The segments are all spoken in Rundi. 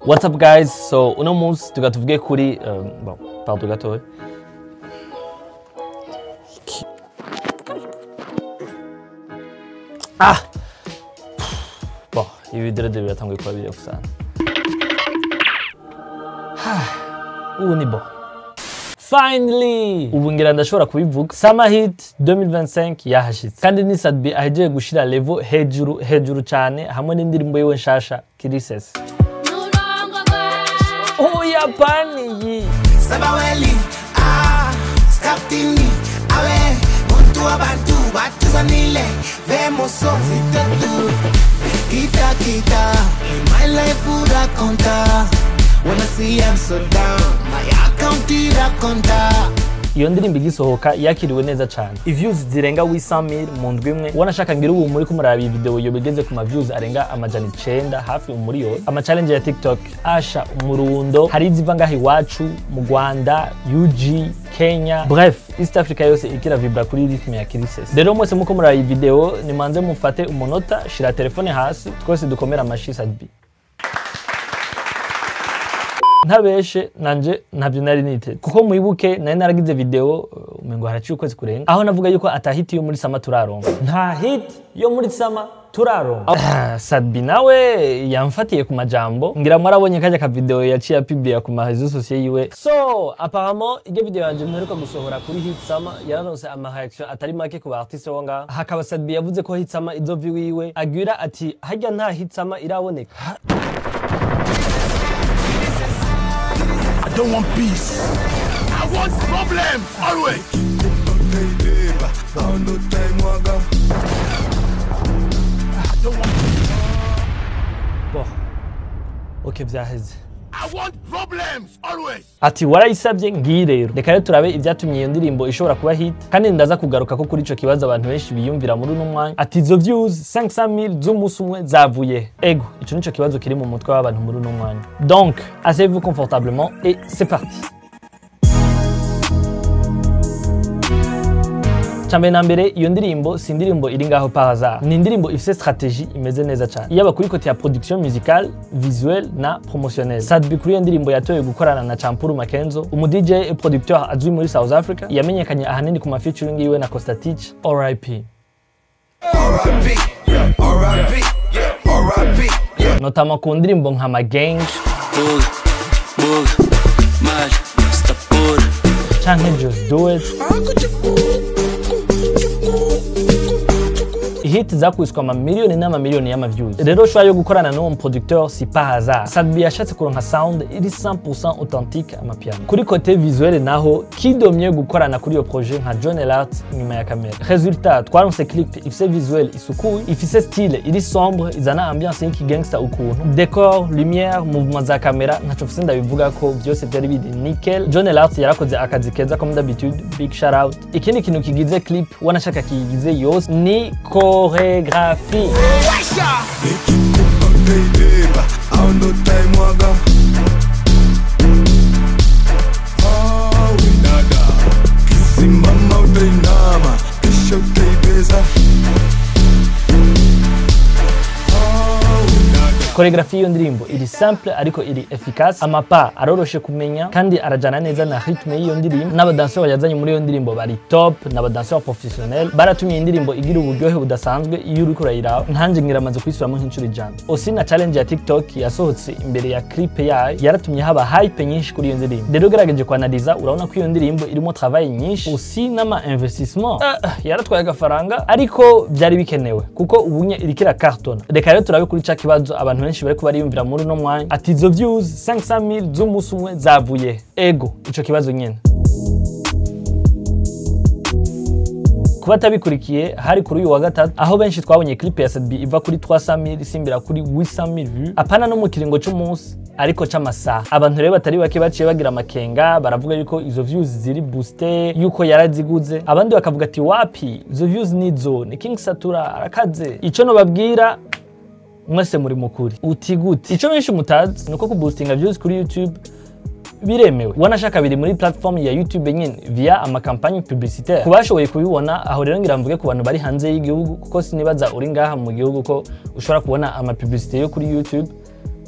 What's up guys? So uno munsi tuga tuvuge kuri bon, pardon gatoya. Ah! Bon, ibi dread biratanguye kuba birefu sana. Ubu ni bon. Finally! Ubu ngira ndashobora kubivuga. Summer Hit 2025 yahashitse. Kandi ni Sat-B ahejeje gushira level hejuru hejuru cyane hamwe n'indirimbo yiwe nshasha Kirisese. Uyapani yi. Sabaweli, ah, skaptini, awe, muntu abantu batuzanile, vemos tu, kita kita, my life urakonta, when I see I'm so down, my account irakonta. Iyo ndirimbo igisohoka yakiriwe neza cyane. Views zirenga 800,000 mu ndwi imwe. Wanashaka ngira ubu muri kumuraba iyi video yo bigeze ku ma views arenga 900 hafi umuriyoni. Ama challenge ya TikTok asha umurundo hari iziva ngaho iwacu mu Rwanda, UG, Kenya, bref East Africa yose ikira vibra kuri rythme ya Kirisese. Rero mwese muko muraba iyi video nimanze mufate umunota, shira telefone hasi twese dukomera amashi Sat-B. Ntabeshe nanje ntavyo nari niteze kuko mwibuke nari naragize video umengo haraciye ukwezi kurenga aho navuga yuko ata hit yo muri Sama turaronka, nta hit yo muri Sama turaronka. Sat-B nawe yamfatiye ku majambo, ngira mwarabonye kajya ka video yaciye apibia ku ma réseaux sociaux yiwe. So apparemment iryo video yanje mperuka gusohora kuri Hit Sama yararonse ama reaction atari make ku ba artiste bo ngaha. Hakaba Sat-B yavuze ko Hit Sama izova iwiwe, agira ati harya nta Hit Sama iraboneka. I don't want peace. I want problems always. I don't want. Bon. Okay, vyaheze. I want problems always. Ati warayisabye ngiyi rero. Reka rero turabe ibyatumye iyo ndirimbo ishobora kuba hit, kandi ndaza kugaruka ko kuri ico kibazo abantu benshi biyumvira muri uno mwanya. Ati izo views 500,000 z'umunsi umwe zavuye. Ego, ico nico kibazo kiri mu mutwe w'abantu muri uno mwanya. Donc, asseyez-vous confortablement et c'est parti. Cyambere na mbere, iyo ndirimbo si indirimbo iri ngaho par hasard. Ni indirimbo ifise stratégie imeze neza cyane. Yaba kuri côté ya production musicale, visuelle na promotionnelle. Sat-B kuri iyo ndirimbo yatoye gukorana na Champuru Makenzo, umu DJ et producteur azwi muri South Africa, yamenyekanye ahanini ku ma featuring yiwe na Costa Titch, R.I.P. R.I.P. R.I.P. R.I.P. Notamment ku ndirimbo nka Ma Gang, canke Just Do It. Hit zakwiswe amamiliyoni n'amamiliyoni y'ama views. Rero choix yo gukorana n'uwo producteur si par hasard. Sat-B yashatse kuronka sound iri 100% authentique amapiano. Kuri côté visuel naho kidomye gukorana kuri iyo projet nka John Elart inyuma ya kamera. Résultat, twaronse clip ifise visuel isukuye, ifise style iri sombre izana ambiance y'iki gangster ukuntu. Décor, lumière, mouvement za kamera ntaco mfise ndabivuga ko byose byari biri nickel. John Elart yarakoze akazi keza comme d'habitude, big shout out. Ikindi kintu kigize clip wanashaka kigize yose ni chorégraphie. Chorégraphie y'iyo ndirimbo iri simple ariko iri efficace, amapa aroroshe kumenya kandi arajana neza na rythme y'iyo ndirimbo. N'abadanseur yazanye muri iyo ndirimbo bari top, n'abadanseur professionnel baratumye indirimbo igira uburyohe budasanzwe iyo uriko urayiraba. Nkanje ngiramaze kuyisubiramo nk'inshuro 100. Aussi na challenge ya TikTok yasohotse imbere ya clip yayo yaratumye haba hype nyinshi kuri iyo ndirimbo. Rero ugerageje kwanaliza urabona ko iyo ndirimbo irimo travail nyinshi aussi n'ama investissement. Yaratwaye agafaranga ariko byari bikenewe kuko ubunye irikira carton. Reka rero turabe kuri ca kibazo abantu benshi bariko bariyumvira muri uno mwanya. Ati izo views 500,000 z'umunsi umwe zavuye. Ego, ico kibazo nyene. Kuba atabikurikiye hari kuri uyu wa gatatu aho benshi twabonye clip ya Sat-B iva kuri 300,000 isimbira kuri 800,000 vues, apana no mu kiringo c'umunsi ariko c'amasaha. Abantu rero batari bake baciye bagira amakenga, baravuga yuko izo views ziri booster, yuko yaraziguze. Abandi bakavuga ati wapi izo views nizo, ni King Satura arakaze. Ico no babwira mwese muri mukuri uti gute. Ico benshi mutazi nuko ku boostinga views kuri YouTube biremewe, wanashaka biri muri platform ya YouTube nyine via ama campagne publicitaire. Kubashoboye kubibona aho rero ngira mvuge ku bantu bari hanze y'igihugu, kuko sinibaza uri ngaha mu gihugu ko ushobora kubona ama publicité yo kuri YouTube.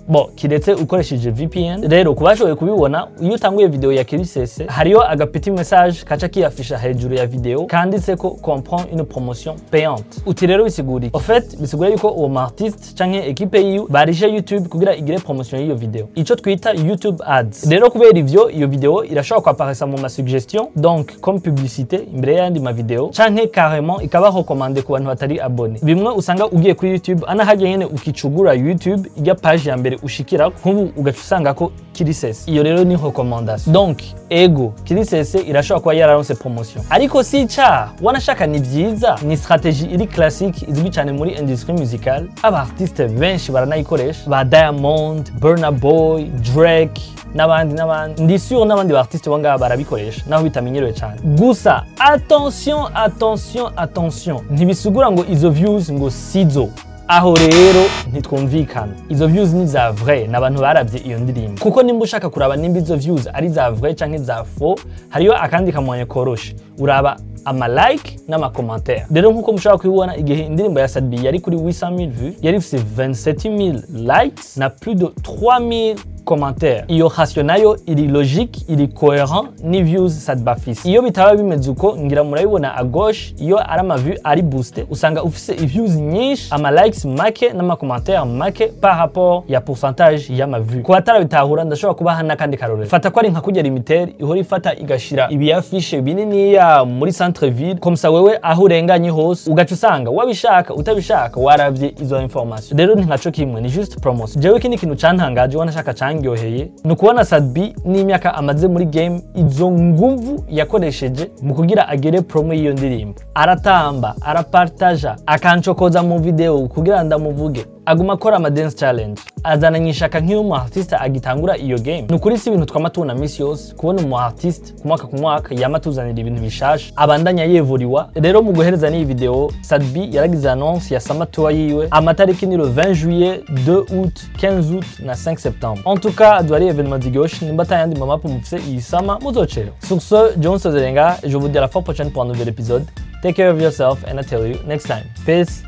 Bo kiretse ukoresheje VPN. Rero kubashoboye kubibona, iyo utanguye video ya Kirisese, hariyo aga petit message kaca kiyafisha hejuru ya video kanditse ko "comprend une promotion payante". Uti rero bisigura iki? En fait, bisigura yuko uwo mu artiste canke équipe yiwe barishe YouTube kugira igire promotion y'iyo video, ico twita YouTube Ads. Rero kubera ivyo, iyo video irashobora kwaparesa mu ma suggestion, donc comme publicité imbere y'ayandi ma video, canke carrément ikaba recommandé ku bantu batari abonné. Bimwe usanga ugiye kuri YouTube, anahagiye nyene ukicugura YouTube, ijya page ya mbere ushikira nk'ubu ugaca usanga ko Kirisese. Iyo rero ni recommandation. Donc ego, Kirisese irashobora kuba yararonse promotion, ariko si icaha, wanashaka ni vyiza. Ni stratégie iri classique, izwi cyane muri industrie musicale. Aba artiste benshi baranayikoresha, ba Diamond, Burna Boy, Drake n'abandi n'abandi. Ndi sûr n'abandi ba artiste bo ngaha barabikoresha, naho bitamenyerewe cyane. Gusa attention, attention, attention, ntibisigura ngo izo views ngo sizo. Aho rero ntitwumvikana. Izo views ni za vrai, ni abantu baravye iyo ndirimbo. Kuko nimba ushaka kuraba nimba izo views ari za vrai canke za faux, hariyo akandi kamwanya koroshe: uraba ama like n'ama commentaire. Rero nkuko mushobora kubibona, igihe indirimbo ya Sat-B yari kuri 800 000 vues, yari ifise 27 000 likes na plus de 3000 commentaires. Iyo ratio nayo iri logique, iri cohérent ni views Sat-B afise. Iyo bitaba bimeze uko, ngira murabibona à gauche, iyo ari ama vues ari boosté, usanga ufise views nyinshi, ama likes make n'ama commentaire make par rapport ya pourcentage y'ama vues. Ku batarabitahura, ndashobora kubaha n'akandi karorero. Fata ko ari nka kurya Lumitel ihora ifata igashira ibiyafishe bininiya muri centre ville, comme ça wewe aho urenganye hose ugaca usanga, wabishaka utabishaka, waravye izo information. Rero ni nkaco kimwe, ni juste promotion. Jewe ikindi kintu cantangaje, wanashaka candyoheye, ni ukubona Sat-B n'imyaka amaze muri game, izo nguvu yakoresheje mu kugira agere promo y'iyo ndirimbo. Aratamba, arapartaja, akancokoza mu video kugira ndamuvuge, aguma akora ama dance challenge, azananye ishaka nk'iyo umu artiste agitangura iyo game. Ni ukuri si ibintu twama tubona misi yose, kubona umu artiste ku mwaka ku mwaka yama tuzanira ibintu bishasha, abandanya yevuriwa. Rero mu guhereza n'iyi video, Sat-B yaragize annonce ya Summer Tour yiwe. Amatariki ni le 20 juillet, 2 août, 15 août na 5 septembre. En tout cas, azoba ari événement ziryoshe. Nimba atayandi mamapu mufise iyi summer, muzoceho. Sur ce, John Sozerenga, je vous dis à la fois prochaine pour un nouvel épisode. Take care of yourself and I tell you next time. Peace.